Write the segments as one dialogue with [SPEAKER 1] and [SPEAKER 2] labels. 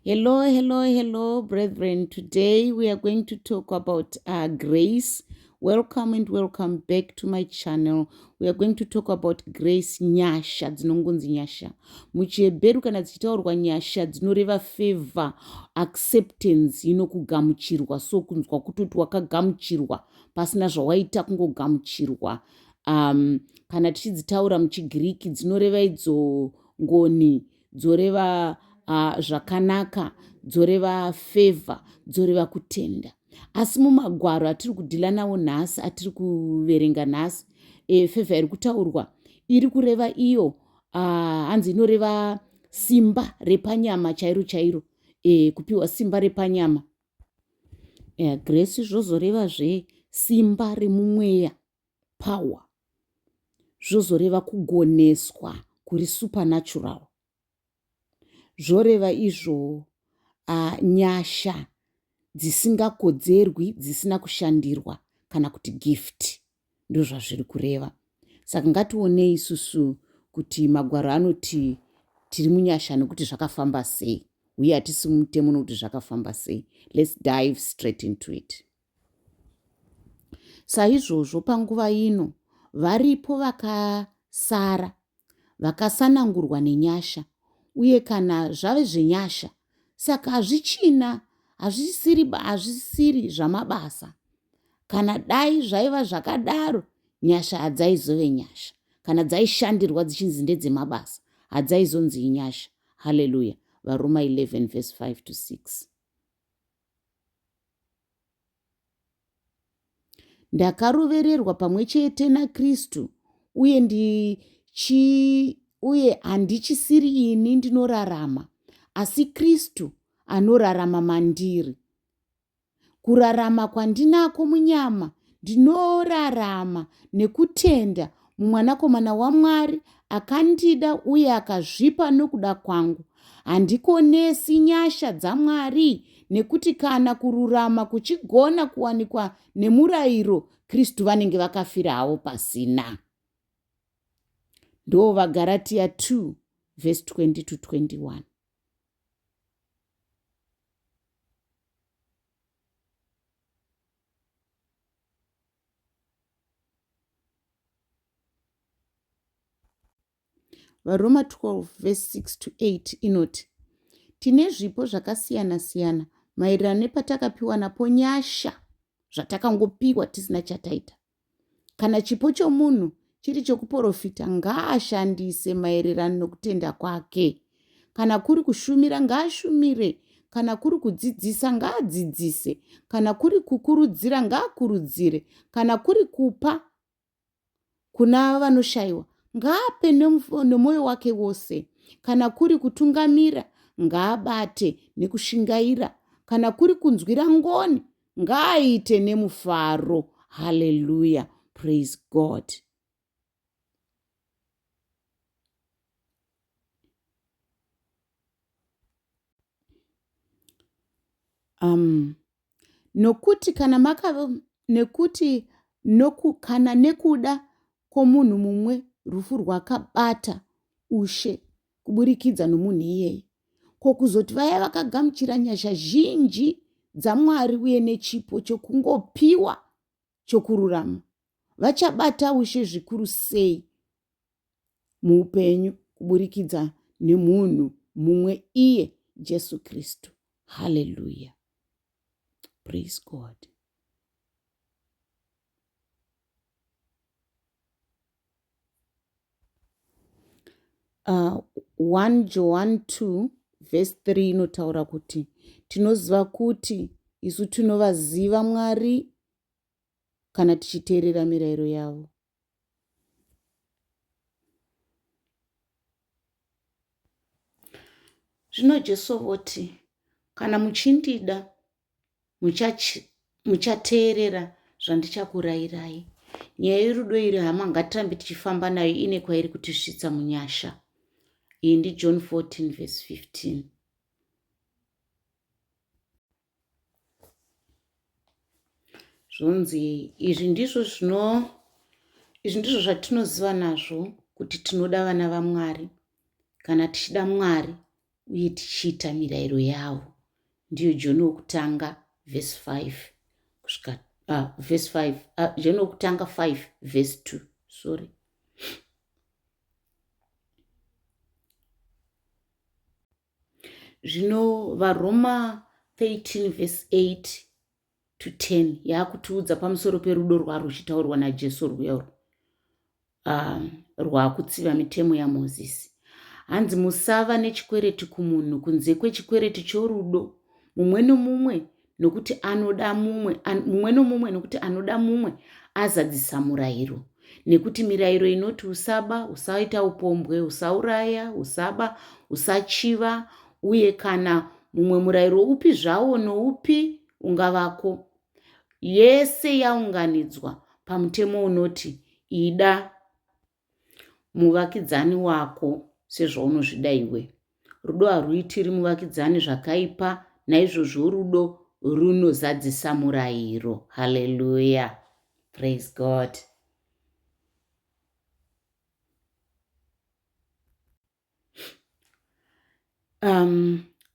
[SPEAKER 1] Hello, hello, hello, brethren. Today we are going to talk about uh, grace. Welcome and welcome back to my channel. We are going to talk about grace nyasha dzinongonzi nyasha. Muchihebheru kana dzichitaurwa nyasha dzinoreva favor, acceptance inokugamuchirwa so kunzwa kutoti wakagamuchirwa pasina zvawaita kungogamuchirwa. Um, kana tichidzitaura muchigiriki dzinoreva idzo ngoni dzoreva uh, zvakanaka dzoreva favor dzoreva kutenda asi mumagwaro atiri kudhila nawo nhasi atiri kuverenga nhasi e, favor iri kutaurwa iri kureva iyo uh, hanzi inoreva simba repanyama chairo chairo e, kupiwa simba repanyama e, grace zvozorevazve simba remumweya power zvozoreva kugoneswa kuri supernatural zvoreva izvo uh, nyasha dzisingakodzerwi dzisina kushandirwa kana kuti gift ndozvazviri kureva saka ngationei isusu kuti magwaro anoti tiri munyasha nekuti zvakafamba sei uye hatisi mumutemo nokuti zvakafamba sei let's dive straight into it Saizvozvo panguva ino varipo vakasara vakasanangurwa nenyasha uye kana zvave zvenyasha saka hazvichina hazvisiri hazvisiri zvamabasa kana dai zvaiva zvakadaro nyasha hadzaizove nyasha kana dzaishandirwa dzichinzi ndedzemabasa hadzaizonzi inyasha haleluya varoma 11 vese 5 to 6 Ndakarovererwa pamwe chete naKristu uye ndichi uye handichisiri ini ndinorarama asi Kristu anorarama mandiri. Kurarama kwandinako munyama ndinorarama nekutenda muMwanakomana waMwari akandida uye akazvipa nokuda kwangu. Handikonesi nyasha dzaMwari nekuti kana kururama kuchigona kuwanikwa nemurayiro, Kristu vanenge vakafira havo pasina. Ndo vaGaratiya 2 vhesi 20 to 21. VaRoma 12 vhesi 6 to 8 inoti, Tine zvipo zvakasiyana-siyana maererano nepatakapiwa napo nyasha zvatakangopiwa tisina chataita. Kana chipo chomunhu chiri chokuprofita ngaashandise maererano nokutenda kwake. Kana kuri kushumira ngaashumire, kana kuri kudzidzisa ngaadzidzise, kana kuri kukurudzira ngaakurudzire, kana kuri kupa kuna vanoshayiwa ngaape nemwoyo wake wose kana kuri kutungamira ngaabate nekushingaira kana kuri kunzwira ngoni ngaaite nemufaro haleluya praise god um, Nokuti kana makave nekuti noku, kana nekuda kwomunhu mumwe rufu rwakabata ushe kuburikidza nomunhu iyeye, ko kuzoti vaya vakagamuchira nyasha zhinji dzaMwari uye nechipo chokungopiwa chokururama vachabata ushe zvikuru sei muupenyu kuburikidza nemunhu mumwe iye Jesu Kristu. Hallelujah. Praise God. Uh, 1 John 2 vhesi 3 inotaura kuti tinoziva kuti isu tinovaziva Mwari kana tichiteerera mirayiro yavo. Zvino Jesu voti, Kana muchindida, muchateerera zvandichakurayirai. Nyaya yerudo iri hama ngatirambe tichifamba nayo ine kwairi kutisvitsa munyasha. Iyi ndiJohn 14 vhesi 15. Zvonzi izvi ndizvo zvino izvi ndizvo zvatinoziva nazvo kuti tinoda vana vaMwari kana tichida Mwari uye tichiita mirayiro yavo. Ndiyo John wokutanga vhesi 5 kusvika vhesi 5 John wokutanga 5 vhesi 2 sorry. Zvino vaRoma 13 vhesi 8 to 10 yaakutiudza pamusoro perudo rwaruchitaurwa naJesu rwuya urwu rwakutsiva mitemo yaMozisi. Hanzi musava nechikwereti kumunhu kunze kwechikwereti chorudo mumwe nomumwe nokuti anoda mumwe mumwe nomumwe nokuti anoda mumwe azadzisa murayiro nekuti mirayiro inoti usaba usaita upombwe usauraya usaba usachiva uye kana mumwe murayiro upi zvawo noupi ungavako yese yaunganidzwa pamutemo unoti ida muvakidzani wako sezvaunozvida iwe. Rudo haruitiri muvakidzani zvakaipa, naizvozvo rudo runozadzisa murayiro. Haleluya. Praise God.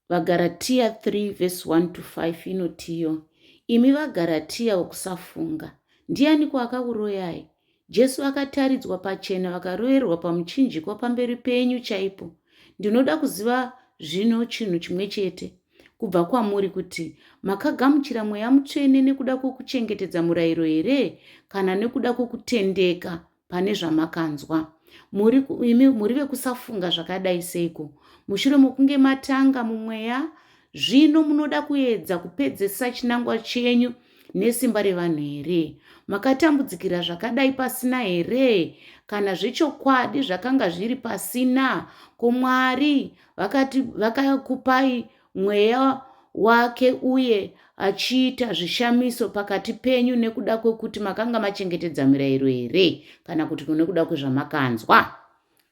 [SPEAKER 1] VaGaratiya 3 vhesi 1 to 5 inotiyo, Imi vaGaratiya vokusafunga, ndianiko akakuroyai? Jesu akataridzwa pachena vakarovererwa pamuchinjikwa pamberi penyu chaipo. Ndinoda kuziva zvino chinhu chimwe chete kubva kwamuri kuti makagamuchira mweya mutsvene nekuda kwokuchengetedza murayiro here kana nekuda kwokutendeka pane zvamakanzwa. Muri, imi muri vekusafunga zvakadai seiko? Mushure mokunge matanga mumweya, zvino munoda kuedza kupedzesa chinangwa chenyu nesimba revanhu here? Makatambudzikira zvakadai pasina here? Kana zvechokwadi zvakanga zviri pasina, ko Mwari vakati vakakupai mweya wake uye achiita zvishamiso pakati penyu nekuda kwekuti makanga machengetedza mirayiro here kana kuti nekuda kwezvamakanzwa?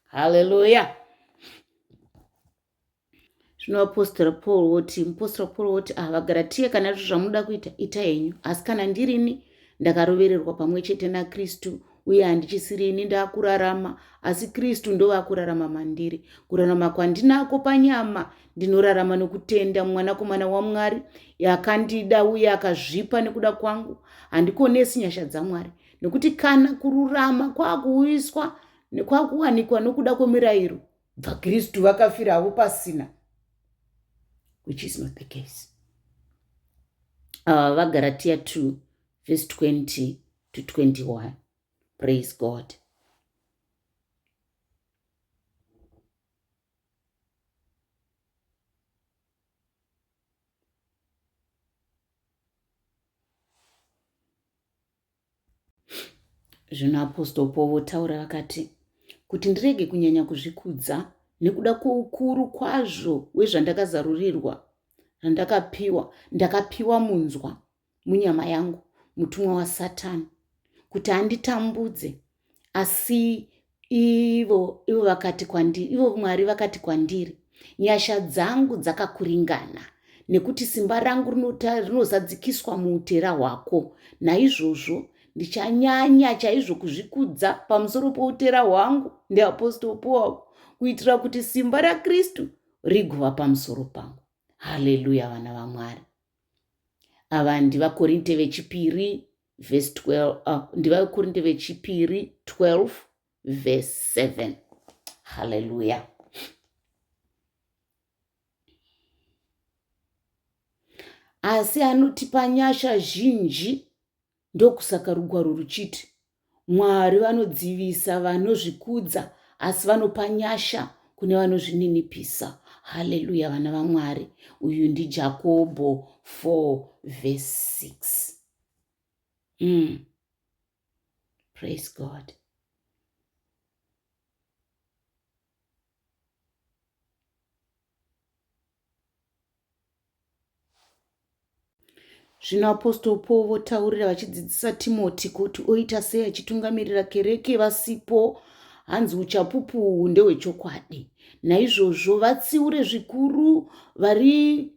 [SPEAKER 1] Haleluya! Zvino apostora Paul woti, mupostora Paul woti, ah, vaGaratiya, kana izvo zvamunoda kuita, ita henyu. Asi kana ndirini, ndakarovererwa pamwe chete naKristu, uye handichisiri ini ndakurarama, asi Kristu ndovakurarama mandiri. Kurarama kwandinako panyama, ndinorarama nokutenda mumwanakomana waMwari, akandida uye akazvipa nekuda kwangu. Handikonesi nyasha dzaMwari, nekuti kana kururama kwakuuyiswa kwakuwanikwa nokuda kwemirayiro, bvaKristu vakafira havo pasina, which is not the case. VaGaratia 2 verse 20 to 21. Praise God. Zvino Apostle Paul votaura vakati, kuti ndirege kunyanya kuzvikudza nekuda kwoukuru kwazvo wezvandakazarurirwa, zvandakapiwa, ndakapiwa munzwa munyama yangu, mutumwa waSatani, kuti anditambudze. Asi ivo ivo vakati kwandiri, ivo Mwari vakati kwandiri, nyasha dzangu dzakakuringana, nekuti simba rangu rinozadzikiswa muutera hwako. Naizvozvo ndichanyanya chaizvo kuzvikudza pamusoro poutera hwangu, ndiApostle Paul, kuitira kuti simba raKristu rigova pamusoro pangu. Haleluya, vana vaMwari. Ava ndivaKorinte vechipiri verse 12, ndivaKorinte vechipiri 12 verse 7. Haleluya. Asi anotipa nyasha zhinji, ndokusaka rugwaro ruchiti Mwari vanodzivisa vanozvikudza asi vanopa nyasha kune vanozvininipisa. Haleluya vana vaMwari. Uyu ndiJakobho 4 verse 6. Praise God. Zvino Apostle Paul votaurira vachidzidzisa Timoti kuti oita sei achitungamirira kereke vasipo. Hanzi uchapupu uhu ndehwechokwadi. Naizvozvo vatsiure zvikuru vari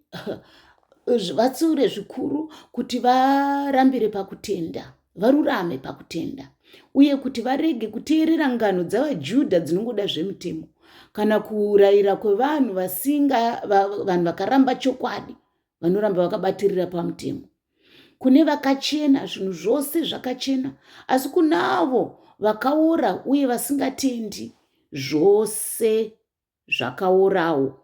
[SPEAKER 1] vatsiure zvikuru kuti varambire pakutenda, varurame pakutenda, uye kuti varege kuteerera ngano dzavaJudha dzinongoda zvemutemo. kana kurayira kwevanhu vasinga vanhu vakaramba chokwadi vanoramba vakabatirira pamutemo. Kune vakachena zvinhu zvose zvakachena, asi kunavo vakaora uye vasingatendi zvose zvakaorawo.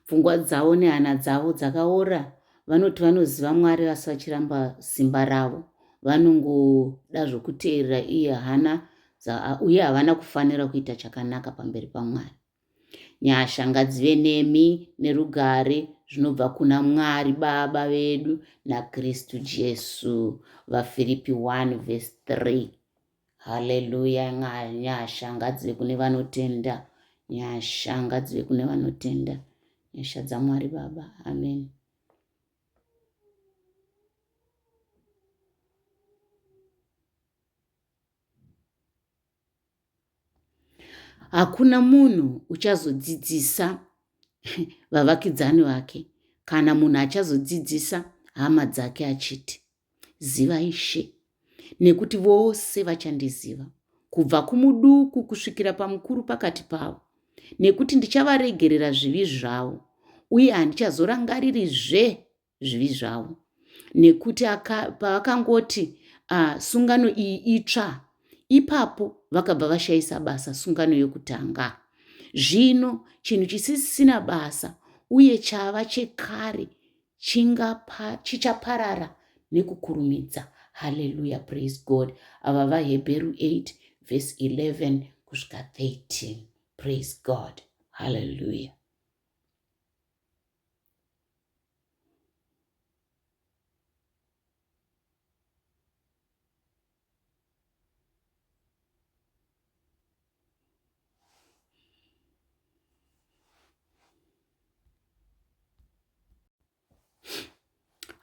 [SPEAKER 1] Pfungwa dzavo nehana dzavo dzakaora. Vanoti vanoziva Mwari asi vachiramba simba ravo. Vanongoda zvokuteerera iye hana uye havana kufanira kuita chakanaka pamberi paMwari. Nyasha ngadzive nemi nerugare zvinobva kuna Mwari Baba vedu naKristu Jesu. VaFiripi 1 vhesi 3. Haleluya nyasha ngadzive kune vanotenda. Nyasha ngadzive kune vanotenda. Nyasha dzaMwari Baba. Amen. Hakuna munhu uchazodzidzisa vavakidzani vake kana munhu achazodzidzisa hama dzake achiti, Ziva Ishe, nekuti vose vachandiziva, kubva kumuduku kusvikira pamukuru pakati pavo, nekuti ndichavaregerera zvivi zvavo, uye handichazorangaririzve zvivi zvavo. Nekuti pavakangoti sungano iyi itsva, ipapo vakabva vashayisa basa sungano yokutanga. Zvino chinhu chisisina basa uye chava chekare chichaparara nekukurumidza. Haleluya, praise God. Ava vaHebheru 8 verse 11 kusvika 13. Praise God. Haleluya.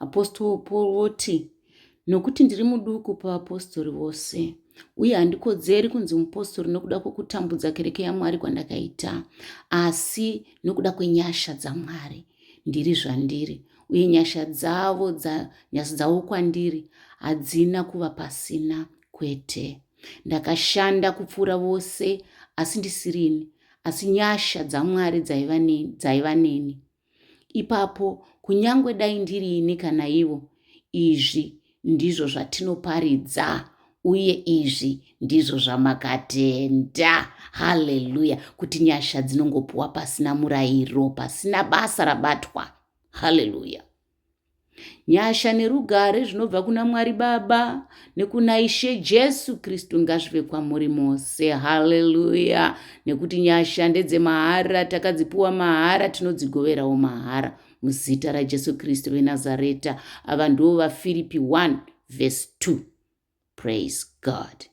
[SPEAKER 1] Apostle Paul woti, Nokuti ndiri muduku pavapostori vose, uye handikodzeri kunzi mupostori nokuda kwokutambudza kereke yaMwari kwandakaita, asi nokuda kwenyasha dzaMwari ndiri zvandiri, uye nyasha dzavo nyasha dzavo kwandiri hadzina kuva pasina, kwete. Ndakashanda kupfuura vose, asi ndisirini, asi nyasha dzaMwari dzaiva neni. Ipapo, kunyangwe dai ndiri ini kana ivo, izvi ndizvo zvatinoparidza uye izvi ndizvo zvamakatenda. Haleluya! Kuti nyasha dzinongopuwa pasina murayiro, pasina basa rabatwa. Haleluya! Nyasha nerugare zvinobva kuna Mwari Baba nekuna Ishe Jesu Kristu ngazvive kwamuri mose. Haleluya! Nekuti nyasha ndedzemahara, takadzipiwa mahara, tinodzigoverawo mahara muzita raJesu Kristu veNazareta. Ava ndivo vaFiripi 1 vhesi 2. Praise God.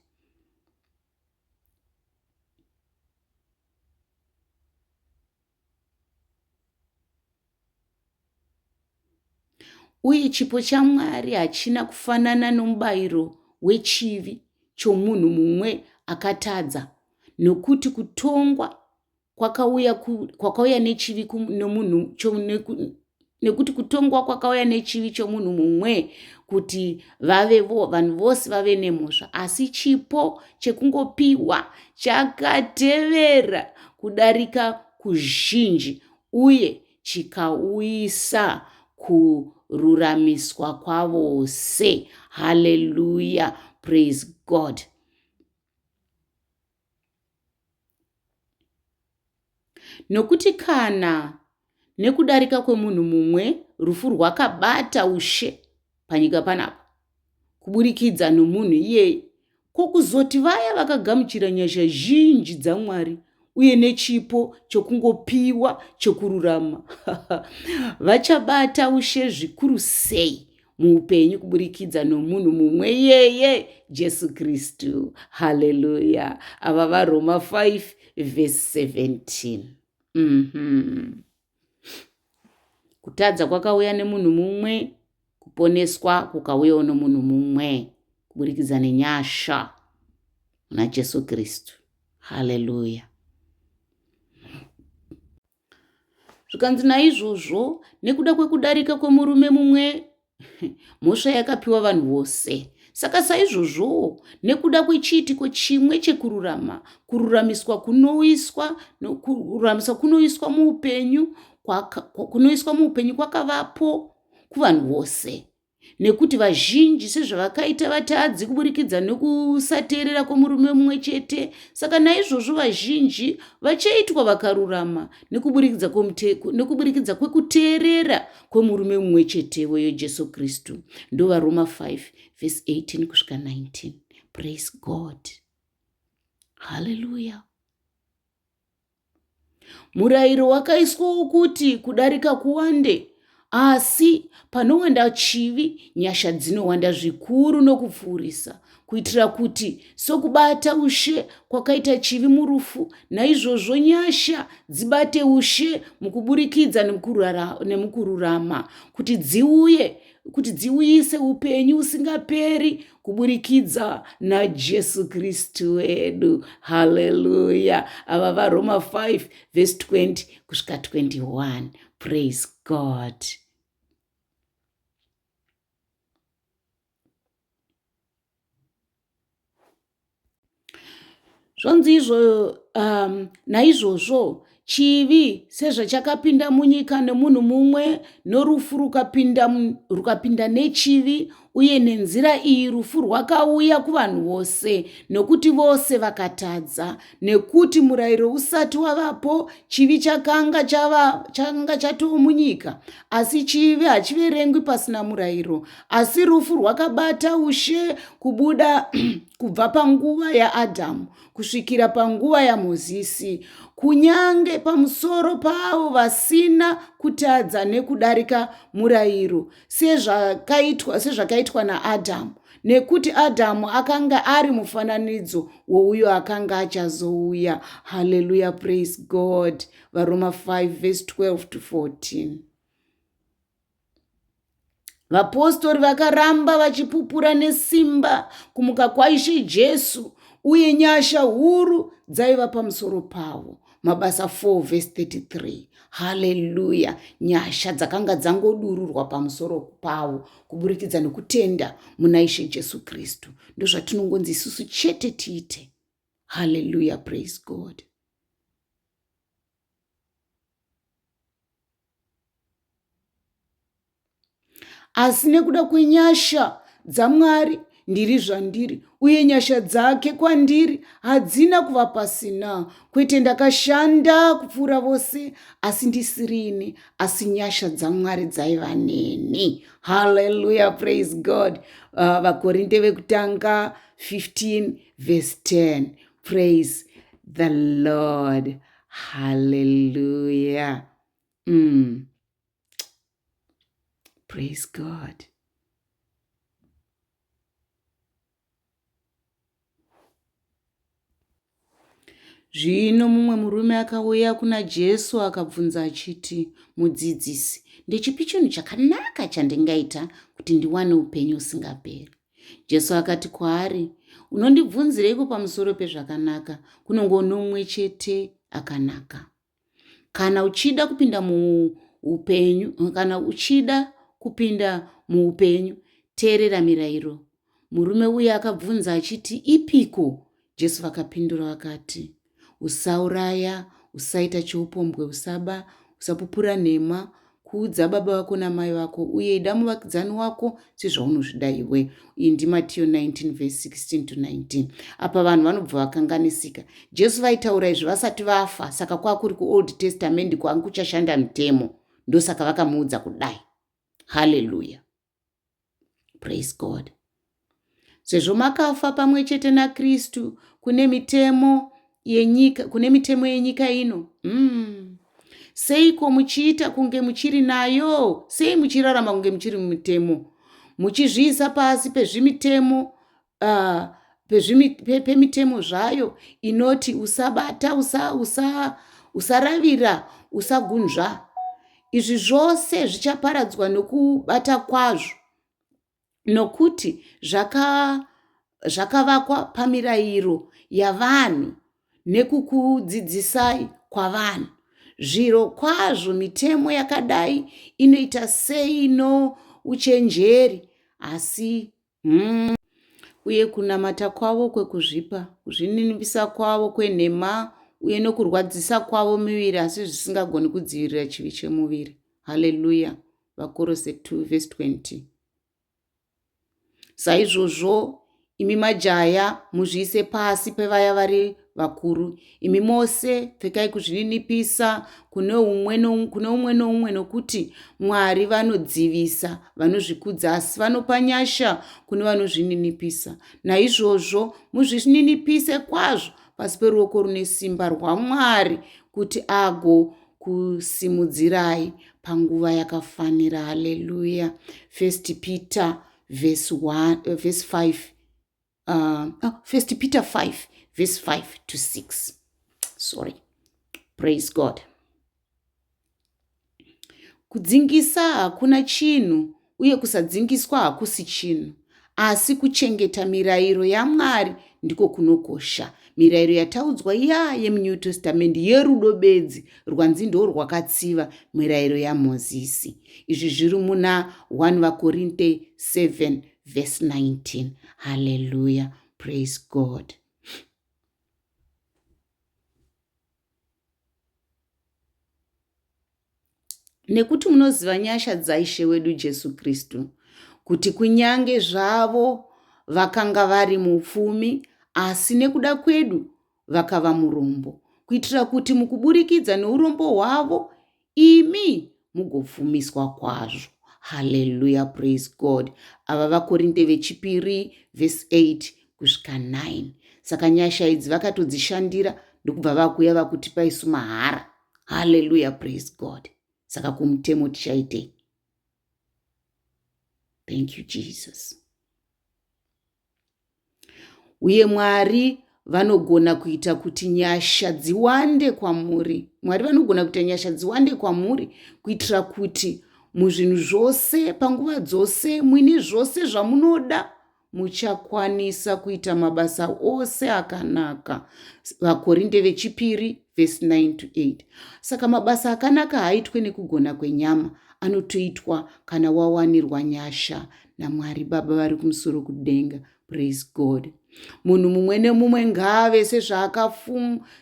[SPEAKER 1] Uye chipo chaMwari hachina kufanana nomubayiro wechivi chomunhu mumwe akatadza, nokuti kutongwa kwakauya, kwakauya nechivi nomunhu nekuti kutongwa kwakauya nechivi chomunhu mumwe kuti vave vo, vanhu vose vave nemhosva asi chipo chekungopiwa chakatevera kudarika kuzhinji uye chikauyisa kururamiswa kwavose. Haleluya, praise God. Nokuti kana nekudarika kwemunhu mumwe rufu rwakabata ushe panyika panapa kuburikidza nomunhu iyeye, ko kuzoti vaya vakagamuchira nyasha zhinji dzaMwari uye nechipo chokungopiwa chokururama vachabata ushe zvikuru sei muupenyu kuburikidza nomunhu mumwe iyeye Jesu Kristu. Haleluya! Ava vaRoma 5 vhesi 17. Mm -hmm. Kutadza kwakauya nemunhu mumwe, kuponeswa kukauyawo nomunhu mumwe kuburikidza nenyasha muna Jesu Kristu. Haleluya! Zvikanzi naizvozvo, nekuda kwekudarika kwemurume mumwe, mhosva yakapiwa vanhu vose. Saka saizvozvowo, nekuda kwechiitiko chimwe chekururama, kururamiswa kunoiswa, kururamiswa kunoiswa muupenyu, kunoiswa muupenyu kwakavapo kuvanhu vose. Nekuti vazhinji sezvavakaita vatadzi kuburikidza nekusateerera kwemurume mumwe chete, saka naizvozvo vazhinji vachaitwa vakarurama nekuburikidza kwekuteerera kwemurume mumwe chetewo Jesu Kristu. NdovaRoma 5 vhesi 18 kusvika 19. Praise God. Hallelujah. Murayiro wakaiswa wokuti kudarika kuwande, asi panowanda chivi, nyasha dzinowanda zvikuru nokupfuurisa, kuitira kuti sokubata ushe kwakaita chivi murufu, naizvozvo nyasha dzibate ushe mukuburikidza nemukururama, kuti dziuye kuti dziuyise upenyu usingaperi kuburikidza naJesu Kristu wedu. Haleluya! Ava vaRoma 5 vhesi 20 kusvika 21. Praise God. Zvonzi izvo naizvozvo chivi sezvachakapinda munyika nemunhu mumwe norufu rukapinda, rukapinda nechivi uye nenzira iyi rufu rwakauya kuvanhu vose nokuti vose vakatadza nekuti murayiro usati wavapo chivi chakanga chava chakanga chatoo munyika asi chivi hachiverengwi pasina murayiro asi rufu rwakabata ushe kubuda kubva panguva yaAdhamu kusvikira panguva yaMozisi, kunyange pamusoro paavo vasina kutadza nekudarika murayiro sezvakaitwa, sezvakaitwa naAdhamu, nekuti Adhamu akanga ari mufananidzo wouyo akanga achazouya. Haleluya, praise God. VaRoma 5 verse 12 to 14. Vapostori vakaramba vachipupura nesimba kumuka kwaIshe Jesu uye nyasha huru dzaiva pamusoro pavo. Mabasa 4 vhesi 33. Haleluya! Nyasha dzakanga dzangodururwa pamusoro pavo kuburikidza nokutenda muna Ishe Jesu Kristu. Ndozvatinongonzi isusu chete tiite. Haleluya! Praise God. Asi nekuda kwenyasha dzaMwari ndiri zvandiri, uye nyasha dzake kwandiri hadzina kuva pasina. Kwete, ndakashanda kupfuura vose, asi ndisirini, asi nyasha dzaMwari dzaiva neni. Haleluya, praise God. VaKorinte vekutanga 15 verse 10. Praise the Lord. Hallelujah. Praise God. Zvino mumwe murume akauya kuna Jesu akabvunza achiti, Mudzidzisi, ndechipi chinhu chakanaka chandingaita kuti ndiwane upenyu husingaperi? Jesu akati kwaari, Unondibvunzireiko pamusoro pezvakanaka? Kunongova nomumwe chete akanaka. Kana uchida kupinda muupenyu, kana uchida kupinda muupenyu, teerera mirayiro. Murume uya akabvunza achiti, Ipiko? Jesu vakapindura vakati, Usauraya, usaita choupombwe, usaba, usapupura nhema, kudza baba vako namai vako, uye ida muvakidzani wako sezvaunozvida iwe. Iyi ndiMatiyo 19 vhesi 16 to 19. Apa vanhu vanobva vakanganisika. Jesu vaitaura izvi vasati vafa, saka kwakuri kuOld Testament kwanga kuchashanda mutemo. Ndosaka vakamuudza kudai. Hallelujah. Praise God. Sezvo makafa pamwe chete naKristu kune mitemo yenyika, kune mitemo yenyika ino. Seiko muchiita kunge muchiri nayo? Sei muchirarama kunge muchiri mumitemo? Muchizviisa pasi pezvimitemo pemitemo zvayo inoti usabata, usa, usa, usaravira, usagunzva. Izvi zvose zvichaparadzwa nokubata kwazvo, nokuti zvakavakwa zvaka pamirayiro yavanhu nekukudzidzisai kwavanhu. Zviro kwazvo mitemo yakadai inoita sei nouchenjeri, asi. Uye kunamata kwavo kwekuzvipa, kuzvininipisa kwavo kwenhema uye nokurwadzisa kwavo miviri asi zvisingagoni kudzivirira chivi chemuviri. Haleluya! VaKorose 2 vhesi 20. Saizvozvo, imi majaya, muzviise pasi pevaya vari vakuru. Imi mose pfekai kuzvininipisa kune umwe noumwe nokuti Mwari vanodzivisa vanozvikudza asi vanopa nyasha kune vanozvininipisa. Naizvozvo muzvininipise kwazvo pasi peruoko rune simba rwaMwari kuti agokusimudzirai panguva yakafanira. Haleluya. First Peter verse 1, verse 5 oh, First Peter 5 verse 5 to 6. Sorry. Praise God. Kudzingisa hakuna chinhu uye kusadzingiswa hakusi chinhu, asi kuchengeta mirayiro yaMwari ndiko kunokosha. Mirayiro yataudzwa iya yemuNew Testament yerudo bedzi rwanzi ndorwakatsiva mirayiro yaMozisi. Izvi zviri muna 1 vaKorinte 7 verse 19. Hallelujah. Praise God. Nekuti munoziva nyasha dzaIshe wedu Jesu Kristu, kuti kunyange zvavo vakanga vari mupfumi, asi nekuda kwedu vakava murombo, kuitira kuti mukuburikidza neurombo hwavo imi mugopfumiswa kwazvo. Haleluya, praise God. Ava vaKorinte vechipiri vhesi 8 kusvika 9. Saka nyasha idzi vakatodzishandira ndokubva vakuya vakutipa isu mahara. Haleluya, praise God. Saka kumutemo tichaitei? Thank you Jesus. Uye Mwari vanogona kuita kuti nyasha dziwande kwamuri. Mwari vanogona kuita nyasha dziwande kwamuri kuitira kuti muzvinhu zvose, panguva dzose, muine zvose zvamunoda, muchakwanisa kuita mabasa ose akanaka. VaKorinde vechipiri vhesi 9 to 8. Saka mabasa akanaka haaitwe nekugona kwenyama, anotoitwa kana wawanirwa nyasha naMwari Baba vari kumusoro kudenga. Praise God. Munhu mumwe nemumwe ngaave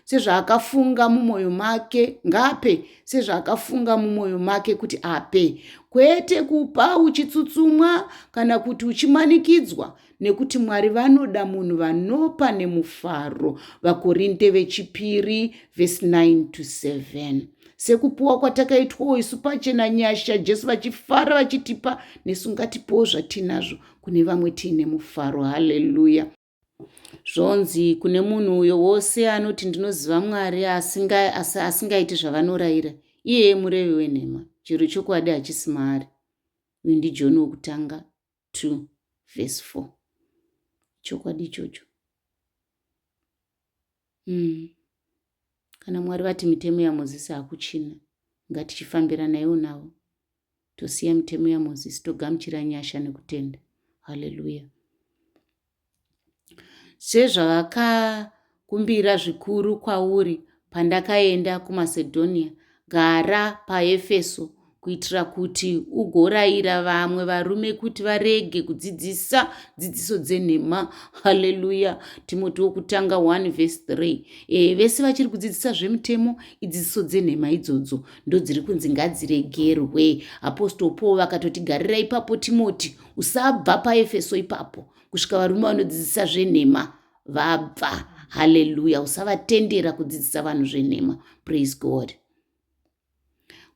[SPEAKER 1] sezvaakafunga mumwoyo make, ngaape sezvaakafunga mumwoyo make kuti ape, kwete kupa uchitsutsumwa kana kuti uchimanikidzwa, nekuti Mwari vanoda munhu vanopa nemufaro. VaKorinte vechipiri vhesi 9 to 7. Sekupuwa kwatakaitwawo isu pachena nyasha, Jesu vachifara vachitipa, nesu ngatipewo zvatinazvo kune vamwe tiine mufaro. Haleluya. Zvonzi kune munhu uyo wose anoti ndinoziva Mwari asinga, asi asingaiti zvavanorayira, iyeye murevi wenhema, chero chokwadi hachisi maari. Uyu ndiJoni wokutanga 2 vhesi 4. Chokwadi ichocho. Kana Mwari vati mitemo yaMozisi hakuchina, ngatichifambiranaiwo navo. Tosiya mitemo yaMozisi togamuchira nyasha nekutenda. Haleluya. Sezvavakakumbira zvikuru kwauri pandakaenda kuMasedhonia, gara paEfeso kuitira kuti ugorayira vamwe varume kuti varege kudzidzisa dzidziso dzenhema. Haleluya. Timoti wokutanga 1 vhesi 3. E, vese vachiri kudzidzisa zvemutemo idzidziso dzenhema idzodzo ndodziri kunzi ngadziregerwe. Apostle Paul vakatoti garira ipapo Timoti, usabva paEfeso ipapo kusvika varume vanodzidzisa zvenhema vabva. Haleluya. Usavatendera kudzidzisa vanhu zvenhema. Praise God.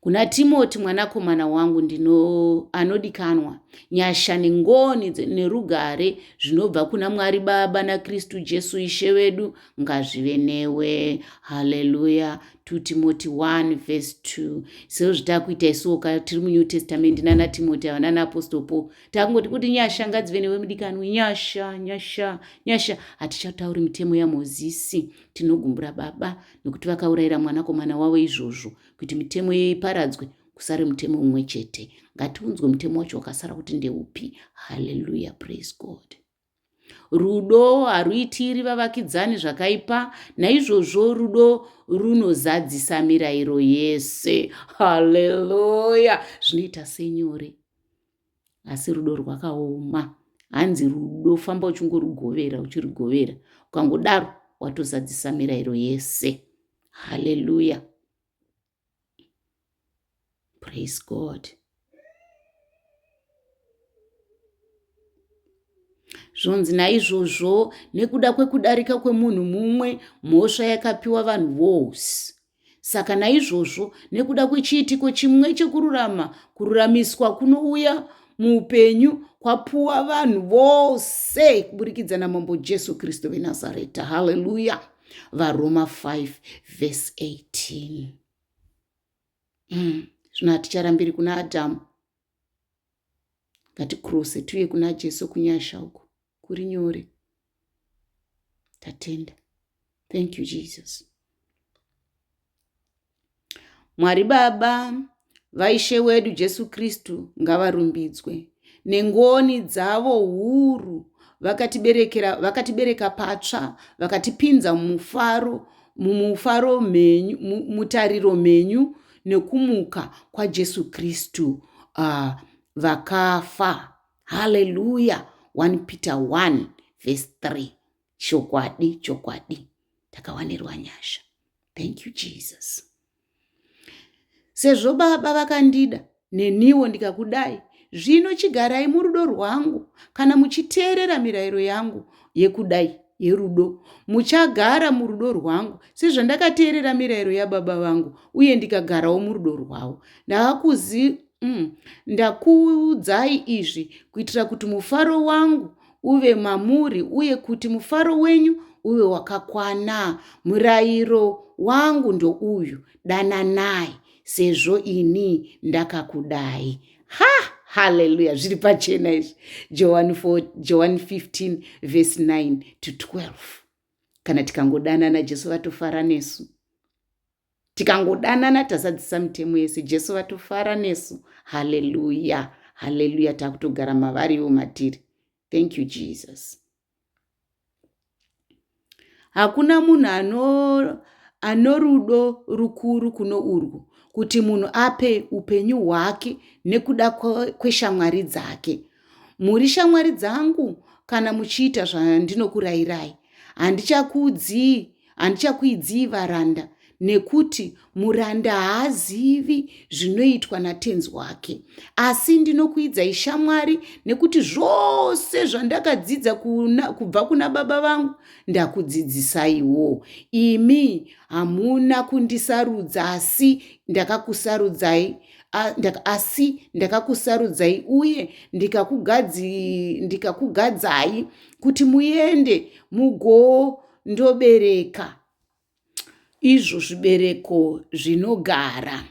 [SPEAKER 1] Kuna Timoti mwanakomana wangu ndino anodikanwa, nyasha nengoni nerugare zvinobva kuna Mwari Baba naKristu Jesu Ishe wedu ngazvive newe. Haleluya. 2 Timoti 1 verse 2. Sezvo zvitakuita isuwo ka tiri muNew Testament nana Timoti ava nana Apostle Paul takungoti kuti nyasha ngadzive newe mudikanwi, nyasha, nyasha, nyasha. Hatichatauri mitemo yaMozisi, tinogumbura Baba nekuti vakaurayira mwanakomana wavo izvozvo kuti mitemo iyoyo iparadzwe kusare mutemo mumwe chete. Ngatiunzwe mutemo wacho wakasara kuti ndeupi. Haleluya, praise God. Rudo haruitiri vavakidzani zvakaipa, naizvozvo rudo runozadzisa mirayiro yese. Haleluya! Zvinoita senyore, asi rudo rwakaoma. Hanzi rudo famba uchingorugovera uchirugovera. Ukangodaro watozadzisa mirayiro yese. Hallelujah. Praise God. Zvonzi naizvozvo nekuda kwekudarika kwemunhu mumwe mhosva yakapiwa vanhu vose. Saka naizvozvo nekuda kwechiitiko chimwe chekururama, kururamiswa kunouya muupenyu kwapuwa vanhu vose kuburikidza naMambo Jesu Kristu veNazareta. Haleluya! VaRoma 5 vhesi 18. Zvino haticharambiri kuna Adhamu. Ngatikrose tiuye kuna Jesu kunyasha uku kuri nyore. Tatenda. Thank you Jesus. Mwari Baba vaIshe wedu Jesu Kristu ngavarumbidzwe. Nengoni dzavo huru vakatiberekera vakatibereka patsva vakatipinza mumufaro mumufaro mhenyu mutariro mhenyu nekumuka kwaJesu Kristu vakafa. Haleluya. 1 Peter 1 verse 3. Chokwadi, chokwadi takawanirwa nyasha. Thank you Jesus. Sezvo Baba vakandida, neniwo ndikakudai, zvino chigarai murudo rwangu. Kana muchiteerera mirayiro yangu yekudai yerudo, muchagara murudo rwangu, sezvandakateerera mirayiro yaBaba vangu uye ndikagarawo murudo rwavo. Ndakuudzai izvi kuitira kuti mufaro wangu uve mamuri uye kuti mufaro wenyu uve wakakwana. Murayiro wangu ndouyu, dananai sezvo ini ndakakudai. Ha! Haleluya! Zviri pachena izvi. Johani 4, Johani 15 verse 9 to 12. Kana tikangodanana Jesu vatofara nesu. Tikangodanana tazadzisa mitemo yese, Jesu vatofara nesu. Haleluya! Haleluya! Takutogara mavari ivo matiri. Thank you Jesus. Hakuna munhu ano anorudo rukuru kuno urwu kuti munhu ape upenyu hwake nekuda kweshamwari dzake. Muri shamwari dzangu kana muchiita zvandinokurayirai. Handichakuudzii Handichakuidzii varanda, nekuti muranda haazivi zvinoitwa natenzi wake. Asi ndinokuidzai shamwari, nekuti zvose zvandakadzidza kubva kuna Baba vangu ndakudzidzisaiwo. Imi hamuna kundisarudza, asi ndakakusarudzai asi ndakakusarudzai uye ndikakugadzai kuti muende mugo Ndobereka izvo zvibereko zvinogara.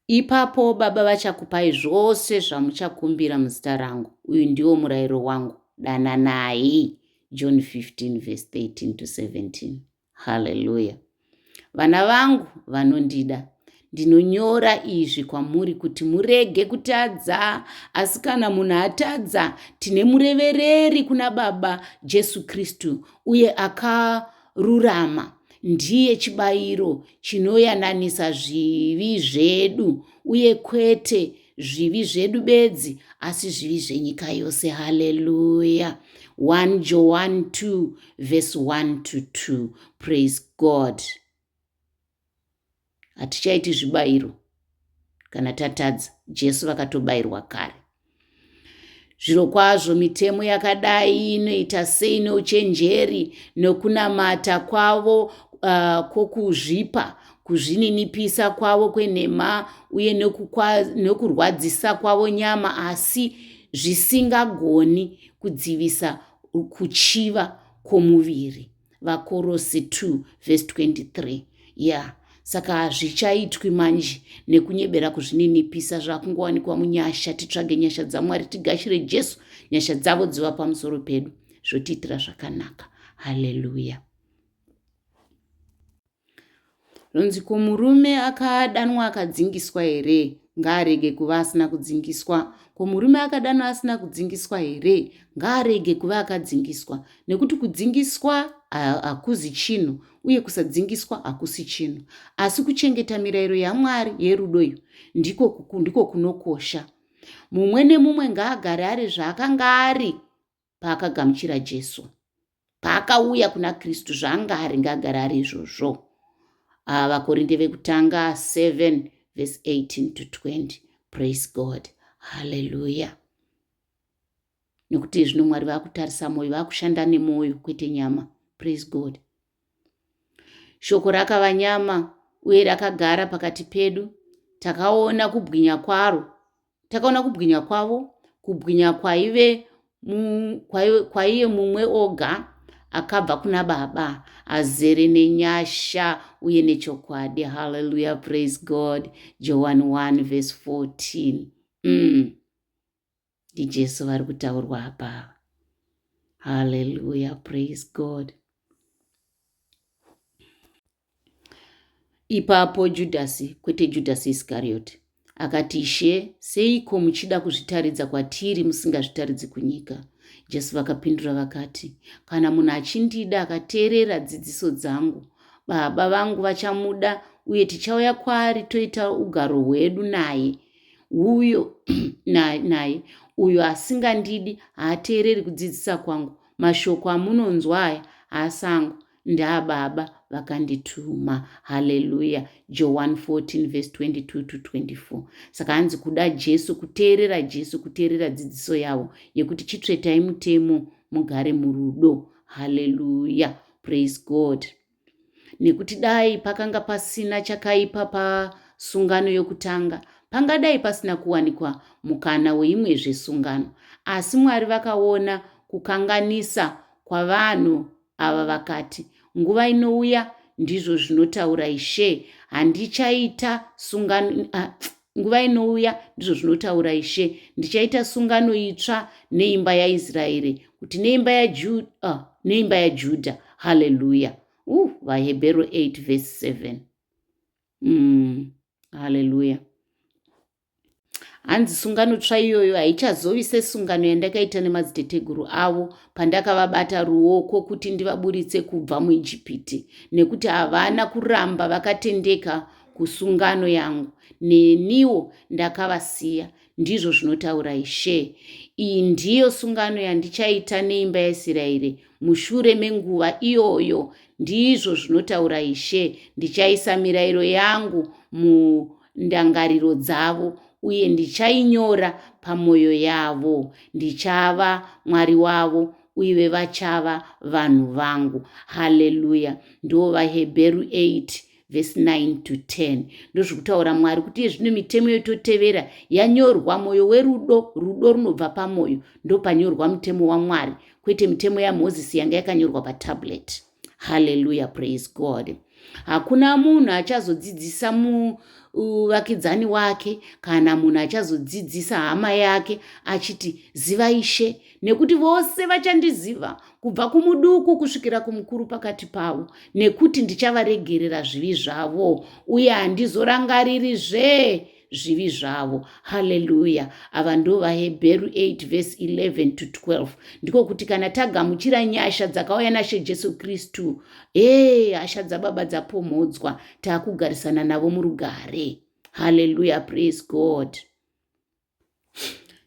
[SPEAKER 1] Ipapo Baba vachakupai zvose zvamuchakumbira muzita rangu. Uyu ndiwo murayiro wangu, dananai. John 15 verse 13 to 17. Haleluya. Vana vangu vanondida, ndinonyora izvi kwamuri kuti murege kutadza. Asi kana munhu atadza, tine murevereri kuna Baba, Jesu Kristu, uye akarurama. Ndiye chibayiro chinoyananisa zvivi zvedu, uye kwete zvivi zvedu bedzi, asi zvivi zvenyika yose. Haleluya. 1 John 2 verse 1 to 2. Praise God. Hatichaiti zvibayiro kana tatadza. Jesu vakatobayirwa kare. Zvirokwazvo mitemo yakadai inoita sei nouchenjeri nokunamata kwavo kwokuzvipa, kuzvininipisa kwavo kwenhema uye nokurwadzisa kwavo nyama, asi zvisingagoni kudzivisa kuchiva kwomuviri. VaKorose 2 vhesi 23. Ya, saka hazvichaitwi manje nekunyebera kuzvininipisa, zvakungowanikwa munyasha. Titsvage nyasha dzaMwari, tigashire Jesu, nyasha dzavo dziva pamusoro pedu, zvotiitira zvakanaka. Haleluya. Zvonzi ko murume akadanwa akadzingiswa here? Ngaarege kuva asina kudzingiswa. Ko murume akadanwa asina kudzingiswa here? Ngaarege kuva akadzingiswa. Nekuti kudzingiswa hakuzi chinhu uye kusadzingiswa hakusi chinhu. Asi kuchengeta mirayiro yaMwari yerudo iyo ndiko, ndiko kunokosha. Mumwe nemumwe ngaagare ari zvaakanga ari paakagamuchira Jesu. Paakauya kuna Kristu zvaanga ari ngaagare ari izvozvo. Ah, VaKorinde vekutanga 7 verse 18 to 20. Praise God. Hallelujah. Nekuti zvino Mwari vakutarisa mwoyo, vakushanda nemwoyo kwete nyama. Praise God. Shoko rakava nyama uye rakagara pakati pedu. Takaona kubwinya kwaro. Takaona kubwinya kwavo, kubwinya kwaive kwaiye mumwe oga akabva kuna Baba, azere nenyasha uye nechokwadi. Hallelujah, praise God. John 1 verse 14. NdiJesu vari kutaurwa apa. Hallelujah, praise God. Ipapo Judhasi, kwete Judhasi Iskarioti, akati, Ishe, seiko muchida kuzvitaridza kwatiri musingazvitaridzi kunyika? Jesu vakapindura vakati, Kana munhu achindida akateerera dzidziso dzangu, Baba vangu vachamuda uye tichauya kwaari toita ugaro hwedu naye. Uyo naye uyo asingandidi haateereri kudzidzisa kwangu. Mashoko amunonzwa aya haasi angu, ndaababa vakandituma. Haleluya. John 14 verse 22 to 24. Saka hanzi kuda Jesu, kuteerera Jesu, kuteerera dzidziso yavo yekuti chitsvetai mutemo mugare murudo. Haleluya. Praise God. Nekuti dai pakanga pasina chakaipa pasungano yokutanga, pangadai pasina kuwanikwa mukana weimwezve sungano. Asi Mwari vakaona kukanganisa kwavanhu ava vakati, Nguva inouya, ndizvo zvinotaura Ishe, handichaita sungano, ah, nguva inouya, ndizvo zvinotaura Ishe, ndichaita sungano itsva neimba yaIsraeri, kuti neimba yaJudha, ah, neimba yaJudha. Haleluya. VaHebheru 8 verse 7. Haleluya. Hanzi sungano tsva iyoyo haichazovi sesungano yandakaita nemadziteteguru avo pandakavabata ruoko kuti ndivaburitse kubva muIjipiti, nekuti havana kuramba vakatendeka kusungano yangu, neniwo ndakavasiya, ndizvo zvinotaura Ishe. Iyi ndiyo sungano yandichaita neimba yaIsraeri mushure menguva iyoyo, ndizvo zvinotaura Ishe. Ndichaisa mirayiro yangu mundangariro dzavo uye ndichainyora pamwoyo yavo. Ndichava Mwari wavo uye vachava vanhu vangu. Haleluya. Ndo vaHebheru 8 verse 9 to 10. Ndozvikutaura Mwari kuti zvino mitemo yototevera yanyorwa mwoyo werudo, rudo runobva pamwoyo, ndopanyorwa mutemo waMwari, kwete mitemo yaMozisi yanga yakanyorwa patablet. Haleluya, praise God. Hakuna munhu achazodzidzisa muvakidzani wake kana munhu achazodzidzisa hama yake achiti ziva Ishe, nekuti vose vachandiziva kubva kumuduku kusvikira kumukuru pakati pavo, nekuti ndichavaregerera zvivi zvavo uye handizorangaririzve zvivi zvavo. Haleluya. Ava ndo vaHebheru 8 verse 11 to 12. Ndiko kuti kana tagamuchira nyasha dzakauya naShe Jesu Kristu, ee hasha dzababa dzapomhodzwa, takugarisana navo murugare. Haleluya, praise God.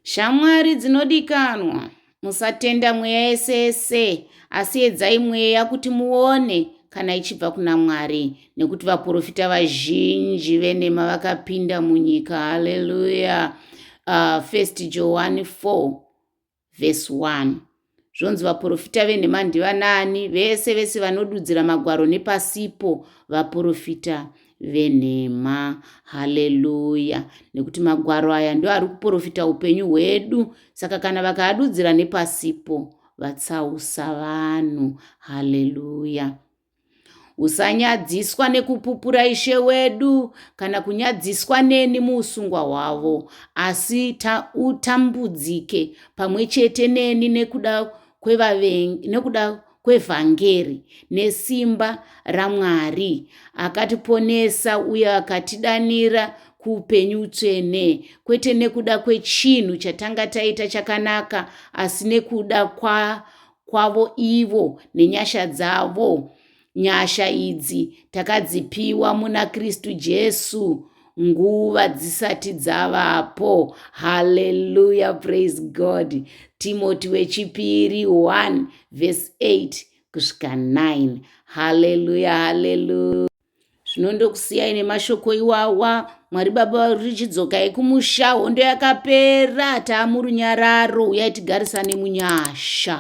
[SPEAKER 1] Shamwari dzinodikanwa, musatenda mweya yese yese, asi edzai mweya kuti muone kana ichibva kuna Mwari, nekuti vaprofita vazhinji venhema vakapinda munyika. Haleluya. 1 Johani 4 vhesi 1. Zvonzi vaprofita venhema ndivanaani? Vese vese vanodudzira magwaro nepasipo vaprofita venhema. Haleluya. Nekuti magwaro aya ndo ari kuprofita upenyu hwedu. Saka kana vakaadudzira nepasipo vatsausa vanhu. Haleluya. Usanyadziswa nekupupura Ishe wedu, kana kunyadziswa neni muusungwa hwavo, asi utambudzike pamwe chete neni nekuda kwevavengi, nekuda kwevhangeri nesimba raMwari, akatiponesa uye akatidanira kuupenyu utsvene, kwete nekuda kwechinhu chatanga taita chakanaka, asi nekuda kwa kwavo ivo nenyasha dzavo. Nyasha idzi takadzipiwa muna Kristu Jesu nguva dzisati dzavapo. Haleluya, praise God. Timoti wechipiri 1 verse 8 kusvika 9. Haleluya, haleluya. Zvino ndokusiyai nemashoko iwawa. Mwari Baba richidzokai kumusha, hondo yakapera, taamurunyararo, uyai tigarisane munyasha.